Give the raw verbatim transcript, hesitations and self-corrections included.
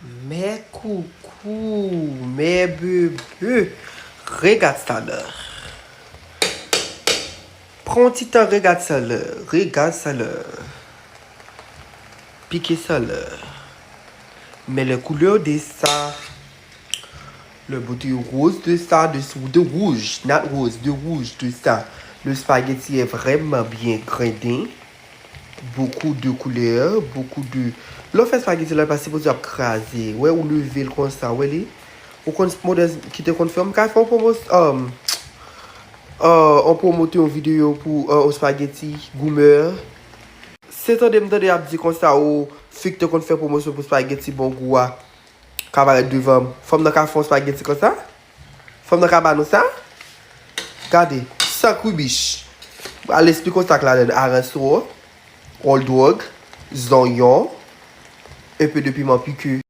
Mè koukou, mè bebe, regad sa la. Pran yon ti tan, regad sa la, regad sa la. Pike sa la. Mè le couleur de sa. Le beauté rose de sa, de, de rouge, not rose, de rouge de sa. Le spaghetti est vraiment bien grindé. Beaucoup de couleurs, beaucoup de... Lè w fè spaghetti la, pa sipoze ap kraze. Wè, ou leve l konsa, wè li. Ou konn modèl ki te konn fè, m ka fè yon pwomos, um, uh, yon pwomote yon videyo pou uh, yon spaghetti goumè. Se tande m tande y ap di konsa, o, fi k te konn fè pwomosyon pou spaghetti bon gou a ka parèt devan m. Fanm nan ka fè yon spaghetti konsa? Fanm nan ka ba nou sa? Gade, san kwibich. Al esplike w sa k ladan l. Aranswo, oldwog, zonyon, enpe de piman pike.